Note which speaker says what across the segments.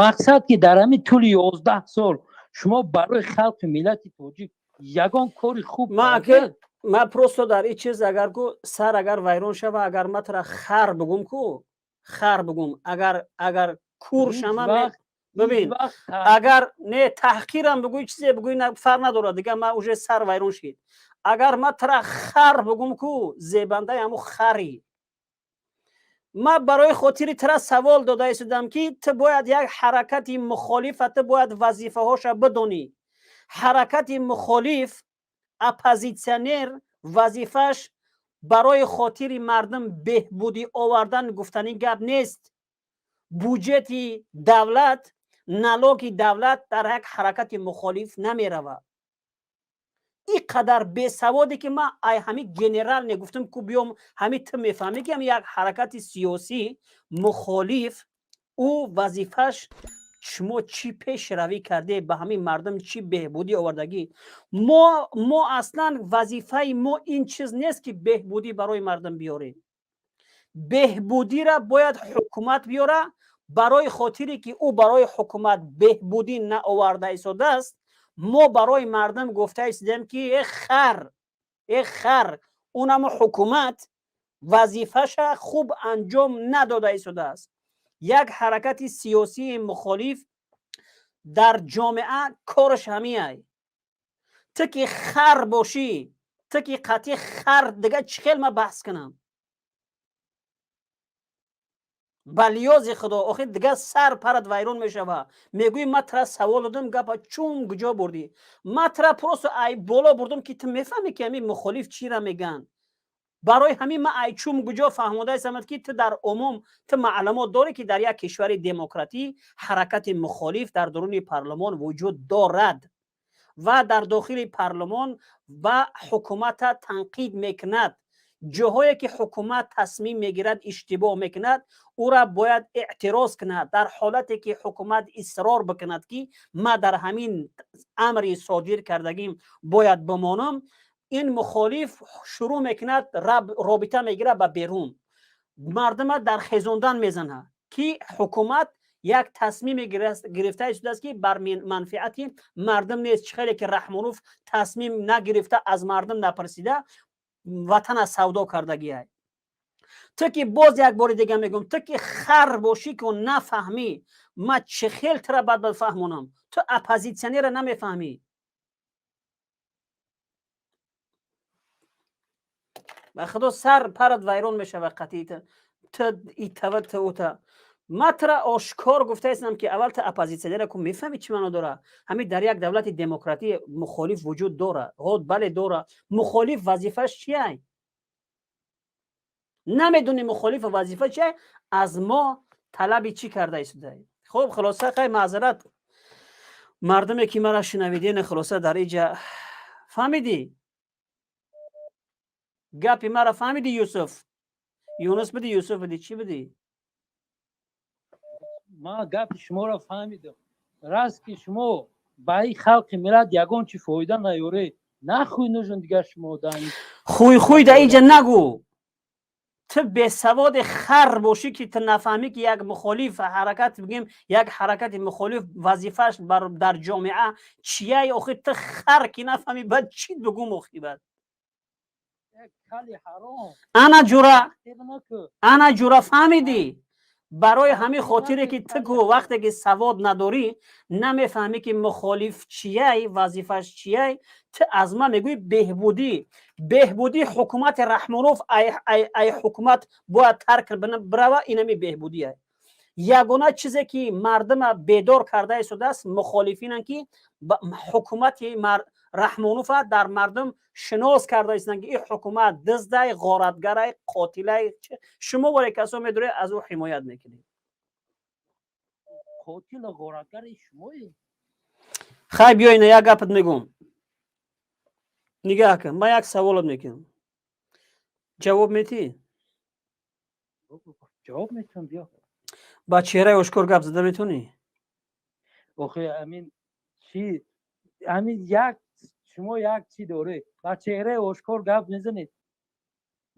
Speaker 1: Мақсад, ки дар ҳамин тӯли 11 сол шумо барои халқи миллати тоҷик ягон кори хуб кардед?
Speaker 2: Ма просто дар ин чиз, агар ку сар агар вайрон шава, агар ма тара хар бугум ку, хар бугум, агар кур шама, бибин, агар не таҳқирам бугӯй, чизе бугӯй, фарқ надорад. Дига ма уже сар вайрон шид. Агар ма тара хар бугум ку, зебандаи ҳаму хари. Ма барои хотири тара савол дода истодам, ки ту бояд як ҳаракати мухолифа, ту бояд вазифаҳоша бидонӣ. Ҳаракати мухолиф, оппозитсионер, вазифааш барои хотири мардум беҳбудӣ овардан гуфтани гап нест. Буҷети давлат, налоги давлат дар як ҳаракати мухолиф намеравад. Ин қадар бесаводе, ки ман ай ҳами генерал негуфтам ку, биём ҳами ту мефаҳмӣ, ки як ҳаракати сиёсӣ мухолиф, ӯ вазифааш шумо чӣ пешравӣ карде, ба ҳамин мардум чӣ беҳбудӣ овардагӣ. Мо аслан вазифаи мо ин чиз нест, ки беҳбудӣ барои мардум биёрем. Беҳбудира бояд ҳукумат биёра. Барои хотире ки ӯ барои ҳукумат беҳбудӣ наоварда истодааст, мо барои мардум гуфта истодем, ки э хар, э хар, унамо ҳукумат вазифаша хуб анҷом надода истодааст. Як ҳаракати сиёсии мухолиф дар ҷомеа кораш ҳамиай. Ту ки хар бошӣ, ту ки қатъи хар, дига чӣ хел ма баҳс кунам? Ба лиёзи худо, охир дига сар парат вайрон мешава. Мегӯӣ, ма тра савол додам, гапа чун куҷо бурдӣ? Ма тра просто ай боло бурдум, ки ту мефаҳмӣ, ки ҳамин мухолиф чира мегӯянд. Барои ҳамин ма ай чум куҷо фаҳмодаистам, ки ту дар умум ту маълумот дорӣ, ки дар як кишвари демократӣ ҳаракати мухолиф дар дуруни парлумон вуҷуд дорад ва дар дохили парлумон ба ҳукумата танқид мекунад. Ҷоҳое ки ҳукумат тасмим мегирад, иштибоҳ мекунад, ӯра бояд эътироз кунад. Дар ҳолате ки ҳукумат исрор бикунад, ки ма дар ҳамин амри содир кардагим бояд бимонам, ин мухолиф шурӯъ мекунад, робита мегирад ба берун, мардума дар хезондан мезанад, ки ҳукумат як тасмиме гирифта истодааст, ки бар манфиати мардум нест. Чӣ хеле ки Раҳмонов тасмим нагирифта, аз мардум напурсида, ватана савдо кардагиай. Ту ки, боз як бори дига мегӯм, ту ки хар бошӣ ку нафаҳмӣ, ма чӣ хел тура бад бифаҳмонам? Ту оппозитсионера намефаҳмӣ. Ба худо, сар парат вайрон мешава. Қатъи ту итава, ту ута. Ма тура ошкор гуфтаистам, ки аввал ту оппозитсионера ку мефаҳмӣ, чӣ маъно дора ҳамин дар як давлати демократӣ мухолиф вуҷуд дора? Ҳо, бале, дора. Мухолиф вазифааш чиай? Намедонӣ мухолифа вазифа чиай? Аз мо талаби чӣ карда истодаи? Хуб, хулоса, қай, маъзарат, мардуме ки мара шунавиден. Хулоса, дар иҷа фаҳмидӣ, гапи мара фаҳмидӣ? Юсуф, Юнус бидӣ, Юсуф бидӣ, чӣ бидӣ?
Speaker 1: Ман гапи шуморо фаҳмидам. Раст, ки шумо ба ин халқи миллат ягон чи фоида наёред, нахуй нужен дигар шумо.
Speaker 2: Хуй, хуй да иҷа нагӯ. Ту бесаводи хар бошӣ, ки ту нафаҳмӣ, ки як мухолиф ҳаракат, бигем, як ҳаракати мухолиф вазифааш дар ҷомеа чияй. Охир ту хар ки нафаҳмӣ, баъд чӣ бигӯм охи баъд? Ана ҷура, ана ҷура, фаҳмидӣ? Барои ҳамин хотире ки ту ку вақте ки савод надорӣ, намефаҳмӣ, ки мухолиф чияй, вазифааш чияй. Ту аз ман мегӯӣ беҳбудӣ, беҳбудӣ. Ҳукумати Раҳмонов ай ҳукумат бояд тарк бирава, инами беҳбудия. Ягона чизе ки мардума бедор карда истодааст, мухолифинанд, ки ҳукумати Раҳмонова дар мардум шинос карда истоданд, ки ин ҳукумат диздай, ғоратгарай, қотилай. Шумо вале касо медоред, аз ӯ ҳимоят мекунед.
Speaker 1: Қотилу ғоратгари шумоед.
Speaker 2: Хай, биё, ина як гапат мегӯм, нигаҳ кун. Ман як саволат мекунам, ҷавоб метӣ?
Speaker 1: Ҷавоб метавам, биё.
Speaker 2: Ба чеҳраи ошкор гап зада метавонӣ?
Speaker 1: Охи, амин чи, ҳамин як шумо як чӣ доред, ба чеҳраи ошкор гап мезанед.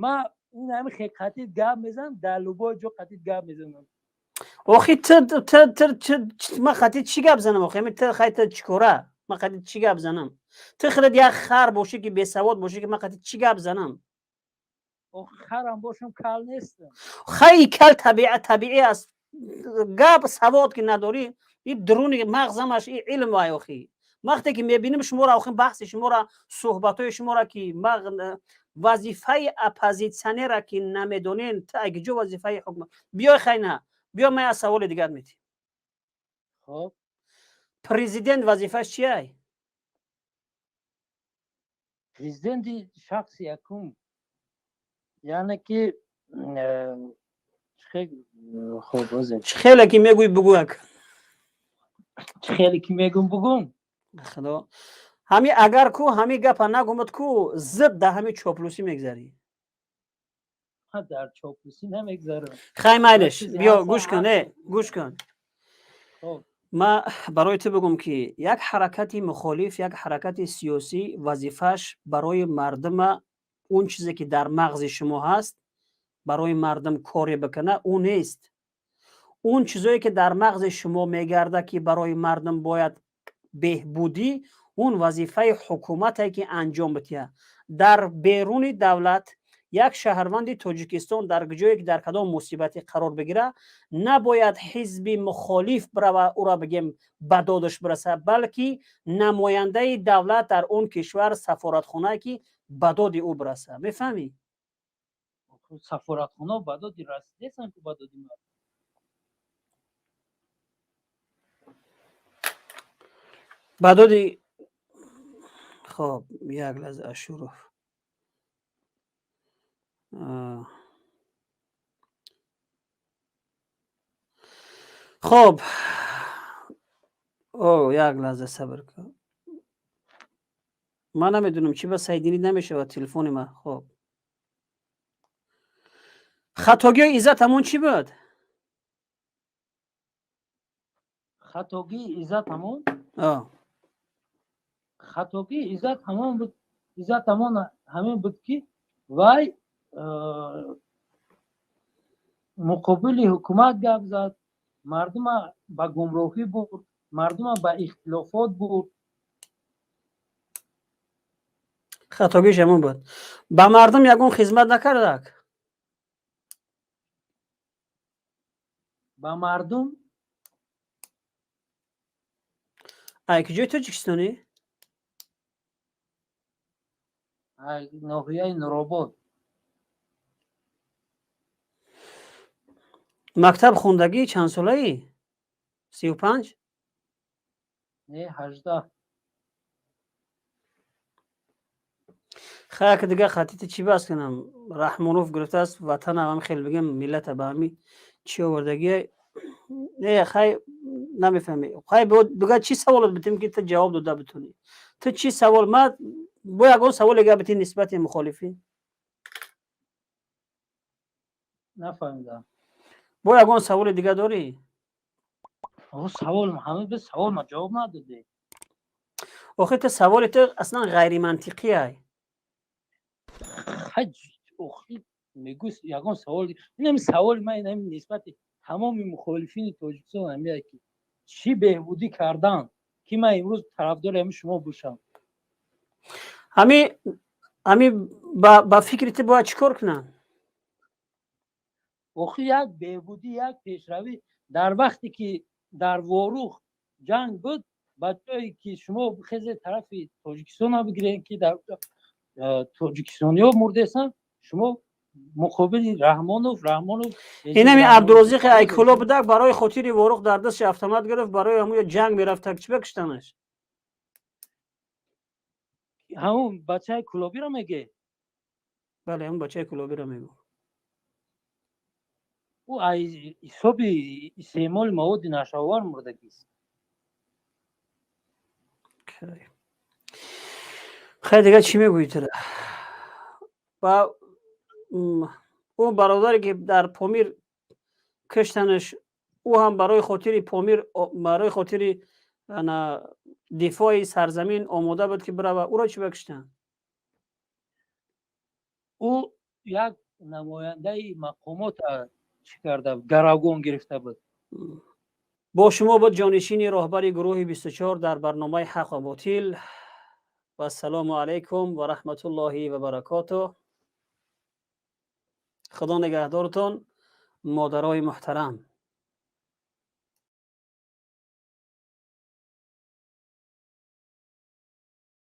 Speaker 1: Ма ин ҳами хе қатид гап мезанам, дар любой ҷо қатид гап мезанам.
Speaker 2: Охи, ма хати чӣ гап занам? Охи, ту хай, ту чӣ кора? Ма хати чӣ гап занам? Ту худат як хар бошӣ, ки бесавод бошӣ, ки ма хати чӣ гап занам?
Speaker 1: Харам бошам, кал нестам.
Speaker 2: Хай, кал табиӣ аст. Гап савод ки надорӣ, и дуруни мағзамаш и илм вай. Охи, вақте ки мебинем шуморо, охи, баҳси шуморо, суҳбатҳои шуморо, ки вазифаи оппозитсионера ки намедонен, ту агиҷо вазифаи ҳукумат биёй? Хай, на, биё, ман як саволи дигар метиҳ.
Speaker 1: Хоб.
Speaker 2: Президент вазифааш чиай?
Speaker 1: Президенти шахси якум, яъне ки хоб.
Speaker 2: Чӣ хеле ки мегӯй, бугӯяк.
Speaker 1: Чӣ хеле ки мегӯм, бугум.
Speaker 2: Худо, ҳами агар ку ҳами гапа нагумад ку, зид да ҳами чоплусӣ мегзарӣ.
Speaker 1: Дар чоплусӣ намегзарам.
Speaker 2: Хай, майлеш, биё, гӯш кун, гӯш кун. Ма барои ту бигӯм, ки як ҳаракати мухолиф, як ҳаракати сиёсӣ вазифааш барои мардума он чизе ки дар мағзи шумо ҳаст, барои мардум коре бикуна, ӯ нест. Он чизое ки дар мағзи шумо мегарда, ки барои мардум бояд беҳбудӣ, он вазифаи ҳукумате ки анҷом битиҳад. Дар беруни давлат як шаҳрванди Тоҷикистон дар ҷое ки дар кадом мусибате қарор бигира, набояд ҳизби мухолиф бирава, ӯра бигем, ба додаш бираса, балки намояндаи давлат дар он кишвар, сафоратхонае ки ба доди ӯ бираса. Мефаҳмӣ?
Speaker 1: Сафоратхона ба доди расидесан ку, ба доди мардум.
Speaker 2: Ба доди. Хоб, як лаҳза, Ашуров. Хоб, о, як лаҳза сабр кун. Ман намедонам, чӣ ба сайдинӣ намешавад телефони ман. Хоб, хатогиҳои Иззат ҳамон чӣ буд?
Speaker 1: Хатогии Иззат ҳамон, хатогии Иззат ҳамон буд, Иззат ҳамон ҳамин буд, ки вай муқобили ҳукумат гап зад, мардума ба гумроҳӣ бурд, мардума ба ихтилофот бурд.
Speaker 2: Хатогиш ҳамон буд. Ба мардум ягон хизмат накардак?
Speaker 1: Ба мардум.
Speaker 2: Ай куҷои Тоҷикистонӣ?
Speaker 1: Ноҳияи Нуробод.
Speaker 2: Мактаб хондагӣ? Чанд солаӣ? 35?
Speaker 1: Не, 18.
Speaker 2: Хаяк, дига хатити чӣ бас кунам? Раҳмонов гирифтааст ватана, ҳам хел бигем, миллата ба ҳами чӣ овардагия. Не, хай, намефаҳмӣ. Хай, бига, чӣ саволот битем, ки ту ҷавоб дода битонӣ? Ту чӣ савол? Ма бо ягон саволе га битӣ нисбати мухолифӣ?
Speaker 1: Нафаҳмидам.
Speaker 2: Бо ягон саволи дига дорӣ?
Speaker 1: Савол ҳама бе савол ма ҷавоб надодӣ.
Speaker 2: Охи, ту саволи ту аслан ғайримантиқиай.
Speaker 1: Охи, мегӯ, ягон савол. Инами саволи ман инами нисбати тамоми мухолифини Тоҷикистон ҳамия, ки чӣ беҳбудӣ кардан, ки ман имрӯз тарафдори ҳами шумо бошам?
Speaker 2: Ҳами ба фикри ту бояд чӣ кор кунанд?
Speaker 1: Охи, як беҳбудӣ, як пешравӣ. Дар вақте ки дар Ворух ҷанг буд, ба ҷое ки шумо хезе тарафи Тоҷикистона бигиред, ки дар тоҷикистониҳо мурдесанд, шумо муқобили Раҳмонов.
Speaker 2: Инами Абдурозиқи айкуло будак, барои хотири Ворух дар дастши автомат гирифт, барои ҳамун ҷанг мерафтак, чӣ бакиштанаш?
Speaker 1: Ҳамун бачаи кулобиро меге?
Speaker 2: Бале, ҳамун бачаи кулобиро мегӯ.
Speaker 1: Ӯ ай ҳисоби истеъмоли маводи нашъаовар мурдагист.
Speaker 2: Хай, дига чӣ мегӯӣ тура? Ва ӯ бародаре ки дар Помир киштанаш, ӯ ҳам барои хотири Помир, барои хотири дифои сарзамин омода буд, ки бирава, ӯро чӣ бакиштанд?
Speaker 1: Ӯ як намояндаи мақомот чӣ карда, гаравгон гирифта буд.
Speaker 2: Бо шумо буд ҷонишини роҳбари гурӯҳи 24 дар барномаи «Ҳақ ва ботил». Вассалому алайкум ва раҳматуллоҳи ва баракотуҳ. Худо нигаҳдорутон, модарои муҳтарам.